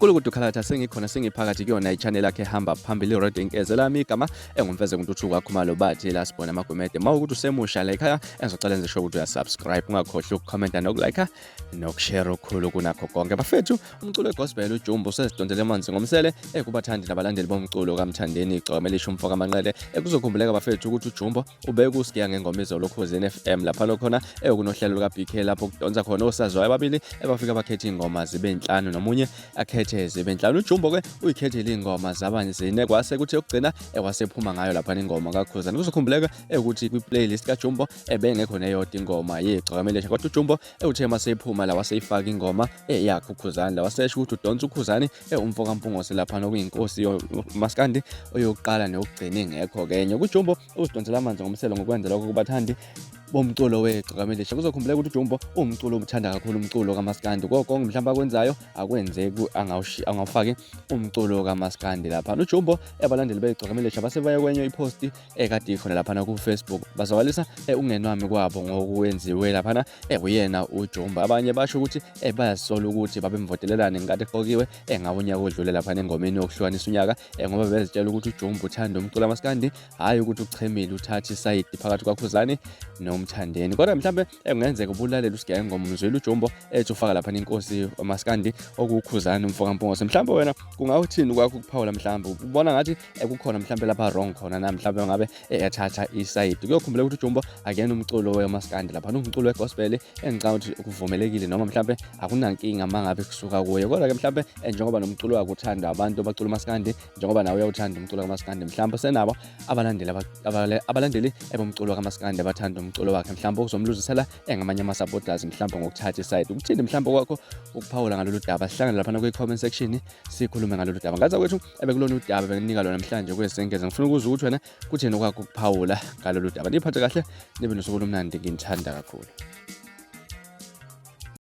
Kulukudu Khalatha sengikhona sengiphakathi kuyona i-channel yakhe ehamba phambili Radio Inkeze lami igama engumfeze kuNtuthuko kaKhumalo bathi la sibona amagumede uma ukuthi usemusha la ekhaya engizocela nje ukuthi uyasubscribe ungakhohlwa ukukhomenta nokulike nokushare okukhulu kunakho konke bafethu. Umculo wegospel uJumbo usezidonsele amanzi ngomsele ekubathandi nabalandeli bomculo kaMthandeni igcokama elisho umfo kaManqele. Ekuzokhumbuleka bafethu ukuthi uJumbo ubeke uSigiya ngengoma izolo Khozini FM lapha lokhona ekunohlelo luka-BK lapho kudonsa khona osaziwayo ababili ebafika bakhethe iy'ngoma zibe nhlanu nomunye akhethe zibe nhlanu. UJumbo-ke uyikhethele iy'ngoma zaba zine kwase kuthi yokugcina ekwasephuma ngayo laphana ingoma kaKhuzani. Kuzokhumbuleka ekuthi kwi-playlist kaJumbo ebengekho neyodwa ingoma yegcokama elisha kodwa uJumbo Uthe masephuma la waseyifaka ingoma eyakhe uKhuzani la wasesho ukuthi udonsa uKhuzani umfo kaMpungose laphana okuyinkosi yomaskandi oyokuqala neyokugcina ingekho kenye. KuJumbo uzidonsela amanzi ngomselo ngokwenza lokho kubathandi bomculo wegcokama elisha. Kuzokhumbuleka ukuthi uJumbo uwumculo omthanda kakhulu umculo kamaskandi. Konke mhlawumbe akwenzayo akwenzeki angawufaki umculo kamaskandi laphana. UJumbo abalandeli begcokama elisha base baye kwenye iposti ekade ikhona laphana ku-Facebook bazwakalisa ukungenwami kwabo ngokwenziwe laphana uyena uJumba. Abanye basho ukuthi bayazisola ukuthi babemvotelelani ngenkathi eqokiwe ngawo unyaka odlule laphana engomeni yokuhlukanisa unyaka ngoba bezitshela ukuthi uJumba uthanda umculo kamaskandi hhayi ukuthi uchemile uthatha isayidi phakathi kwaKhuzani noMthandeni. Kodwa mhlambe kungenzeka ubulalela uSigiya ngoma umzwile uJumbo ethi ufaka laphana inkosi umaskandi okuwuKhuzani umfo kaMpungose. Mhlambe wena kungawuthini kwakho ukuphawula, mhlambe ubona ngathi ekukhona mhlambe lapha wrong khona na mhlambe ngabe eyathatha isayidi. Kuyokhumbula ukuthi uJumbo akuyena umculo wemaskandi lapha, umculo wegospel engicabanga ukuthi kuvumelekile noma mhlambe akunankinga uma ngabe kusuka kuye. Kodwa-ke mhlambe njengoba nomculo wakhe uthandwa abantu abacula umaskandi, njengoba nawe uyawuthanda umculo kamaskandi, mhlambe senabo abalandeli abalandeli ebomculo kamaskandi abathanda umculo wakhe, mhlambe okuzomluzisela engamanye ama-supporters mhlambe ngokuthatha isayidi. Ukuthini mhlambe kwakho ukuphawula ngalolu daba? Sihlangane laphana kwi-comment section sikhulume ngalolu daba. Ngaza kwethu ebekulona udaba benginika lona namhlanje kwezengeze. Ngifuna ukuzwa ukuthi wena kuthini okwakho ukuphawula ngalolu daba. Niphathe kahle nibe nosuku olumnandi, nginithanda kakhulu.